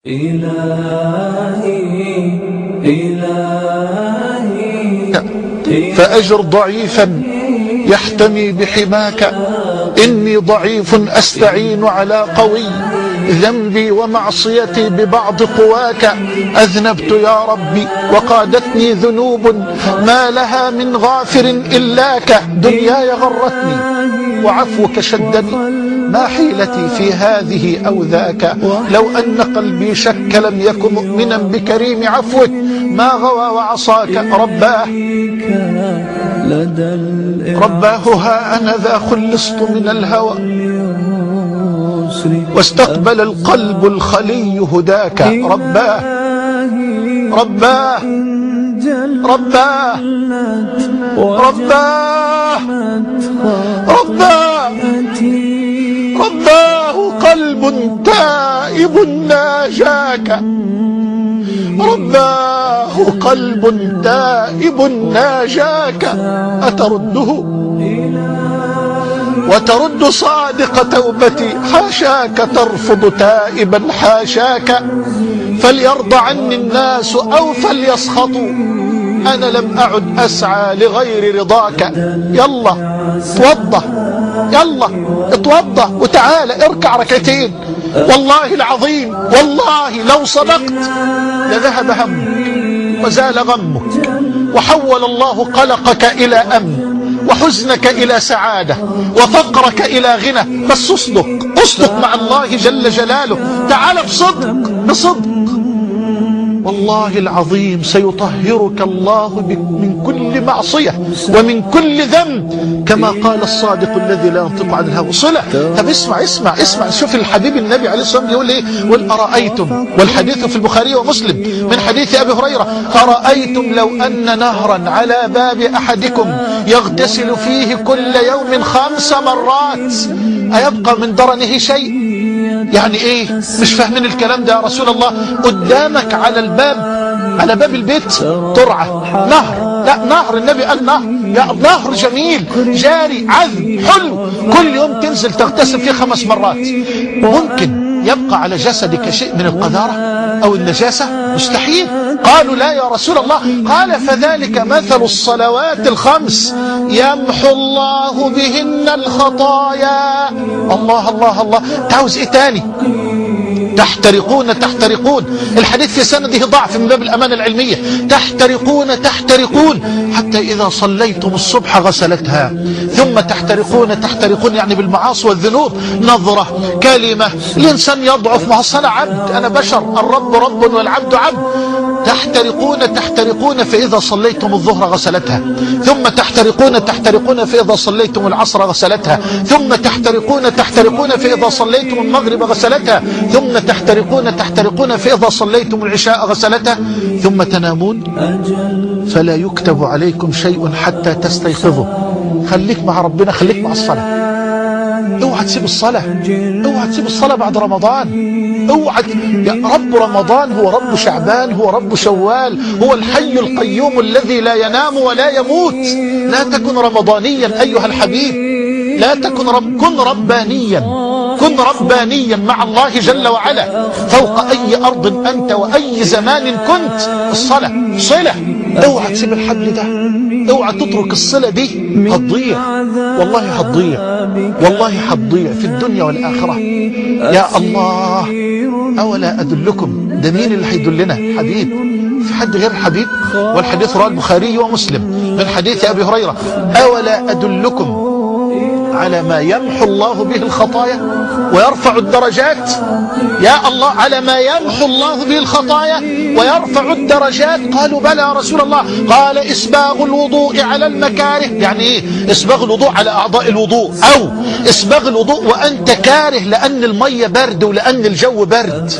إلهي إلهي، فأجر ضعيفا يحتمي بحماك، إني ضعيف أستعين على قوي، ذنبي ومعصيتي ببعض قواك، أذنبت يا ربي وقادتني ذنوب ما لها من غافر إلاك، دنياي غرتني وعفوك شدني، ما حيلتي في هذه أو ذاك، لو أن قلبي شك لم يك مؤمنا بكريم عفوك، ما غوى وعصاك رباه. رباه ها أنا ذا خلصت من الهوى، واستقبل القلب الخلي هداك، رباه رباه رباه رباه رباه رباه قلب تائب ناجاك، رباه قلب تائب ناجاك، أترده وترد صادق توبتي، حاشاك ترفض تائبا حاشاك، فليرضى عني الناس أو فليسخطوا، أنا لم أعد أسعى لغير رضاك. يلا اتوضى، يلا اتوضى وتعالى اركع ركعتين، والله العظيم والله لو صدقت لذهب همك وزال غمك، وحول الله قلقك إلى أمن، وحزنك إلى سعادة، وفقرك إلى غنى. بس اصدق، اصدق مع الله جل جلاله، تعال بصدق بصدق، والله العظيم سيطهرك الله من كل معصية ومن كل ذنب، كما قال الصادق الذي لا ينطق عن الهوى. صلة. طب اسمع اسمع اسمع، شوف الحبيب النبي عليه الصلاة والسلام يقول ايه؟ قل أرأيتم، والحديث في البخاري ومسلم من حديث أبي هريرة: أرأيتم لو أن نهرا على باب أحدكم يغتسل فيه كل يوم 5 مرات أيبقى من درنه شيء؟ يعني ايه؟ مش فاهمين الكلام ده يا رسول الله. قدامك على الباب، على باب البيت ترعة، نهر، لا نهر، النبي قال نهر، يا نهر جميل جاري عذب حلو، كل يوم تنزل تغتسل فيه 5 مرات، ممكن يبقى على جسدك شيء من القذارة أو النجاسة؟ مستحيل. قالوا لا يا رسول الله. قال فذلك مثل الصلوات 5 يمحو الله بهن الخطايا. الله الله الله، تعوز ايه تاني؟ تحترقون تحترقون، الحديث في سنده ضعف من باب الأمانة العلمية. تحترقون تحترقون حتى إذا صليتم الصبح غسلتها، ثم تحترقون تحترقون، يعني بالمعاصي والذنوب. نظرة، كلمة، الإنسان يضعف، ما هو أنا عبد، أنا بشر، الرب رب والعبد عبد. تحترقون تحترقون فإذا صليتم الظهر غسلتها، ثم تحترقون تحترقون فإذا صليتم العصر غسلتها، ثم تحترقون تحترقون فإذا صليتم المغرب غسلتها، ثم تحترقون تحترقون فإذا صليتم العشاء غسلتها، ثم تنامون فلا يكتب عليكم شيء حتى تستيقظوا. خليك مع ربنا، خليك مع الصلاة، اوعى تسيب الصلاة، اوعى تسيب الصلاة بعد رمضان، اوعى. يا رب رمضان هو رب شعبان، هو رب شوال، هو الحي القيوم الذي لا ينام ولا يموت. لا تكن رمضانيا أيها الحبيب، لا تكن كن ربانيا، كن ربانيا مع الله جل وعلا فوق أي أرض أنت وأي زمان كنت. الصلاة صلة، اوعى تسيب الحبل ده، اوعى تترك الصلة دي، هتضيع والله، هتضيع والله، هتضيع في الدنيا والآخرة. يا الله، أولا أدلكم؟ ده مين اللي هيدلنا؟ حبيب، في حد غير الحبيب؟ والحديث رواه البخاري ومسلم من حديث أبي هريرة: أولا أدلكم على ما يمحو الله به الخطايا ويرفع الدرجات؟ يا الله، على ما يمحو الله به الخطايا ويرفع الدرجات؟ قالوا بلى يا رسول الله. قال إسباغ الوضوء على المكاره. يعني إيه إسباغ الوضوء؟ على أعضاء الوضوء، أو إسباغ الوضوء وأنت كاره لأن المية برد ولأن الجو برد،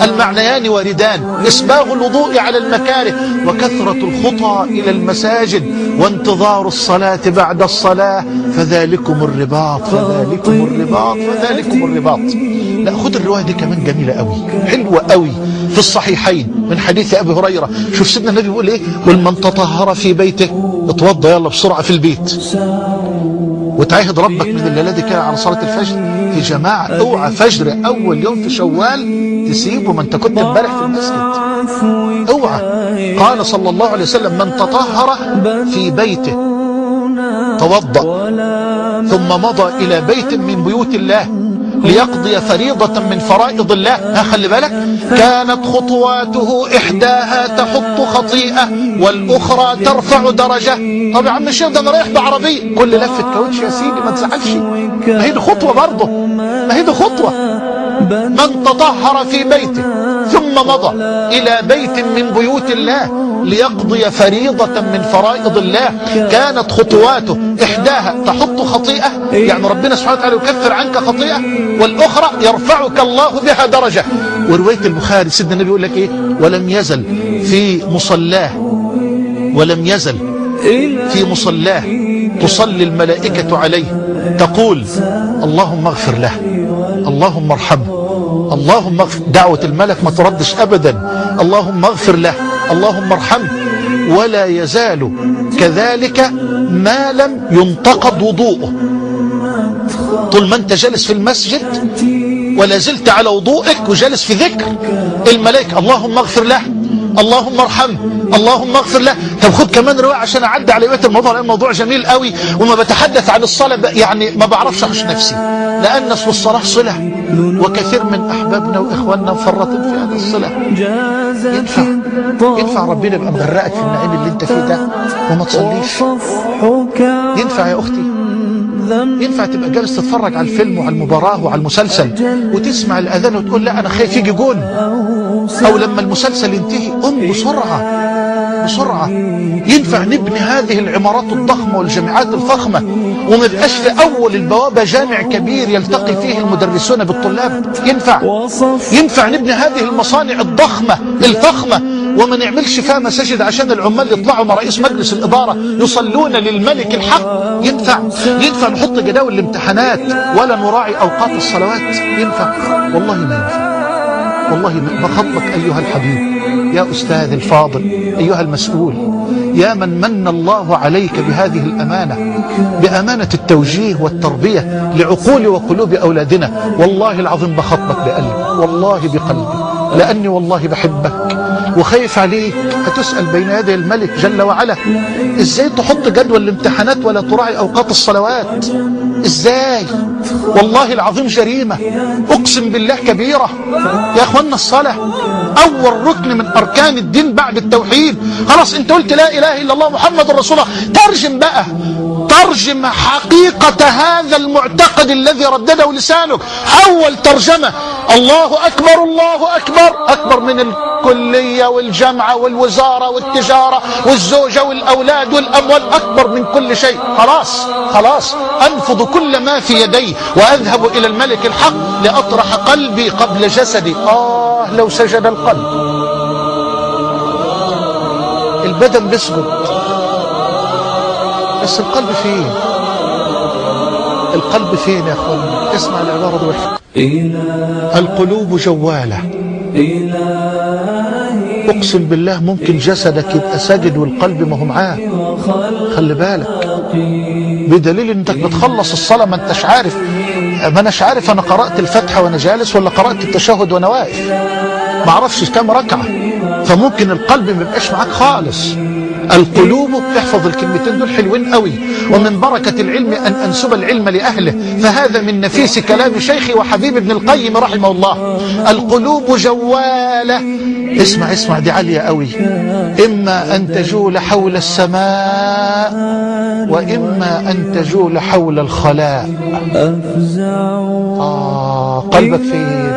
المعنيان واردان. إسباغ الوضوء على المكاره، وكثرة الخطى إلى المساجد، وانتظار الصلاة بعد الصلاة، فذلكم الرباط، فذلكم الرباط، فذلكم الرباط. لا، خد الرواية دي كمان جميلة قوي، حلوة قوي، في الصحيحين من حديث أبي هريرة. شوف سيدنا النبي بيقول إيه: والمن تطهر في بيته، اتوضى يلا بسرعة في البيت، وتعاهد ربك من الليلة دي كده على صلاة الفجر في جماعة. اوعى فجر أول يوم في شوال تسيبه، ما انت كنت امبارح في المسجد. اوعى. قال صلى الله عليه وسلم: من تطهر في بيته توضأ ثم مضى إلى بيت من بيوت الله ليقضي فريضة من فرائض الله، ها خلي بالك، كانت خطواته إحداها تحط خطيئة والأخرى ترفع درجة. طب يا عم الشيخ ده أنا رايح بعربية، كل لفة كاوتش يا سيدي ما تزعلش، ما هي دي خطوة برضه، ما هي دي خطوة. من تطهر في بيته ثم مضى إلى بيت من بيوت الله ليقضي فريضة من فرائض الله كانت خطواته إحداها تحط خطيئة، يعني ربنا سبحانه وتعالى يكفر عنك خطيئة، والأخرى يرفعك الله بها درجة. ورواية البخاري سيدنا النبي يقول لك إيه: ولم يزل في مصلاه، ولم يزل في مصلاه تصلي الملائكة عليه تقول: اللهم اغفر له، اللهم ارحمه، اللهم اغفر. دعوة الملك ما تردش أبدا. اللهم اغفر له، اللهم ارحمه. ولا يزال كذلك ما لم ينتقض وضوءه. طول ما انت جالس في المسجد ولا زلت على وضوءك وجالس في ذكر الملائكة: اللهم اغفر له، اللهم ارحمه، اللهم اغفر له. طب خد كمان رواية عشان اعدي على بقية الموضوع، لان الموضوع جميل قوي وما بتحدث عن الصلاة يعني ما بعرفش احوش نفسي، لان اصل الصلاة صلة، وكثير من احبابنا واخواننا مفرطين في هذه الصلة. ينفع ربنا يبقى مغرقك في النعيم اللي انت فيه ده وما تصليش؟ ينفع يا اختي؟ ينفع تبقى جالس تتفرج على الفيلم وعلى المباراة وعلى المسلسل وتسمع الأذان وتقول لا أنا خايف يجي جون، أو لما المسلسل ينتهي قم بسرعة بسرعة؟ ينفع نبني هذه العمارات الضخمة والجامعات الفخمة وما يبقاش في أول البوابة جامع كبير يلتقي فيه المدرسون بالطلاب؟ ينفع؟ ينفع نبني هذه المصانع الضخمة الفخمة وما نعملش فيها مساجد عشان العمال يطلعوا مع رئيس مجلس الإدارة يصلون للملك الحق؟ ينفع؟ ينفع نحط جداول الامتحانات ولا نراعي أوقات الصلوات؟ ينفع؟ والله ما ينفع. والله ما بخطبك أيها الحبيب، يا أستاذ الفاضل، أيها المسؤول، يا من من الله عليك بهذه الأمانة، بأمانة التوجيه والتربية لعقول وقلوب أولادنا. والله العظيم بخطبك بقلبي، والله بقلبي، لأني والله بحبك وخايف عليك. هتسأل بين يدي الملك جل وعلا إزاي تحط جدول الامتحانات ولا تراعي أوقات الصلوات؟ إزاي؟ والله العظيم جريمة، أقسم بالله كبيرة. يا أخوانا الصلاة أول ركن من أركان الدين بعد التوحيد. خلاص أنت قلت لا إله إلا الله محمد رسول الله، ترجم بقى، ترجم حقيقة هذا المعتقد الذي ردده لسانك. أول ترجمة: الله أكبر، الله أكبر، أكبر من الكلية والجامعة والوزارة والتجارة والزوجة والأولاد والأموال، أكبر من كل شيء. خلاص خلاص، أنفض كل ما في يدي وأذهب إلى الملك الحق لأطرح قلبي قبل جسدي. لو سجد القلب، البدن بيسجد بس القلب فين؟ القلب فين يا اخوان؟ اسمع العبارة دي واحفظ. القلوب جوالة. اقسم بالله ممكن جسدك يبقى ساجد والقلب ما هو معاه. خلي بالك، بدليل انك بتخلص الصلاة ما انتش عارف، ما اناش عارف انا قرأت الفاتحة وانا جالس ولا قرأت التشهد وانا واقف، ما اعرفش كام ركعة، فممكن القلب ما يبقاش معاك خالص. القلوب، احفظ الكلمتين دول حلوين قوي. ومن بركة العلم أن أنسب العلم لأهله، فهذا من نفيس كلام شيخي وحبيب ابن القيم رحمه الله. القلوب جوالة. اسمع اسمع، دي عالية قوي. إما أن تجول حول السماء وإما أن تجول حول الخلاء. قلبك فين؟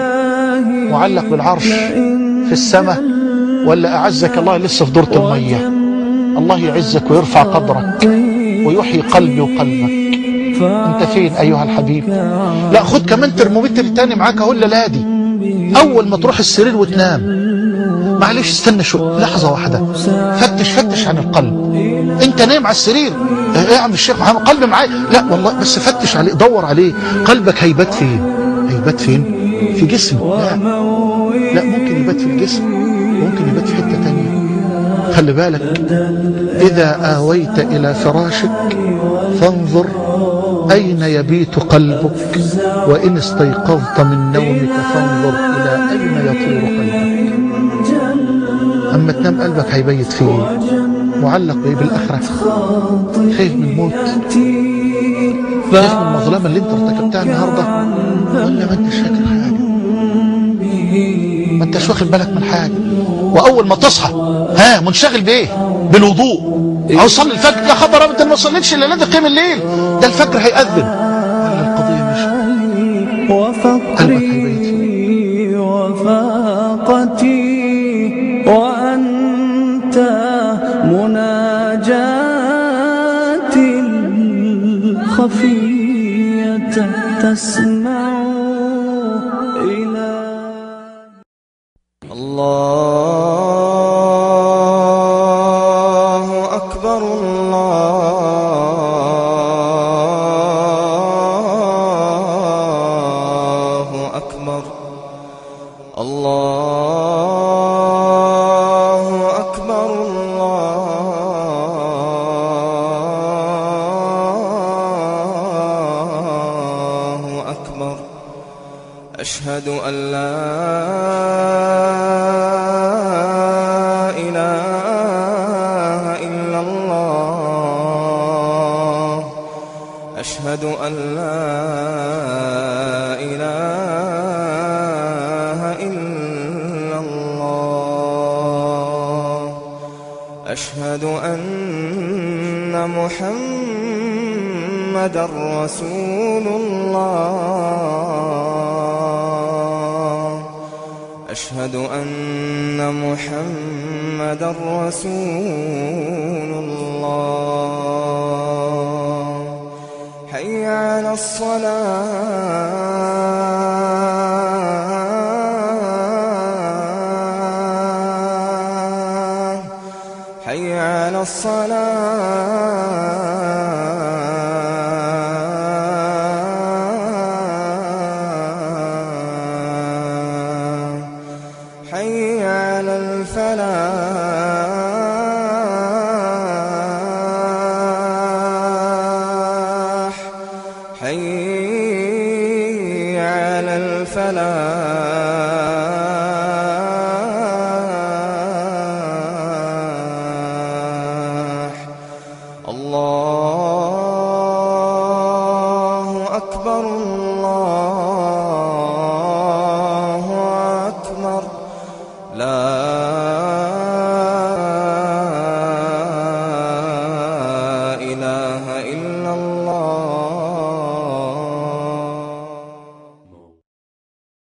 معلق بالعرش في السماء، ولا أعزك الله لسه في دورة المية؟ الله يعزك ويرفع قدرك ويحيي قلبي وقلبك. انت فين ايها الحبيب؟ لا خد كمان ترمومتر تاني معاك اهو الليلة دي. اول ما تروح السرير وتنام، معلش استنى شويه، لحظه واحده، فتش فتش عن القلب. انت نايم على السرير، ايه يا عم الشيخ محمد قلبي معايا؟ لا والله، بس فتش عليه، دور عليه. قلبك هيبات فين؟ هيبات فين؟ في جسمك؟ لا لا، ممكن يبات في الجسم، ممكن يبات في حته تانية. خلي بالك، إذا آويت إلى فراشك فانظر أين يبيت قلبك، وإن استيقظت من نومك فانظر إلى أين يطير قلبك. أما تنام قلبك هيبيت فيه، معلق بإيه؟ بالآخرة. خايف من الموت، خايف من المظلمة اللي انت ارتكبتها النهاردة، ولا ما انتش فاكر حاجة، ما انتش واخد بالك من حاجة. وأول ما تصحى ها منشغل بإيه؟ بالوضوء، أو صلي الفجر. يا خبر أبدا، ما صليتش إلا لازم قيام الليل، ده الفجر هيأذن. ولا القضية مش قلبك هيبيت فيه. وفاقتي وأنت مناجاتي الخفية تسمع إلى الله أكبر، الله أكبر، الله أكبر، الله أكبر. أشهد أن لا إله إلا الله، أشهد أن لا إله إلا الله، أشهد أن محمدا رسول الله، أشهد أن محمدا رسول الله. حي على الصلاة، حي على الصلاة، حي على الفلاح.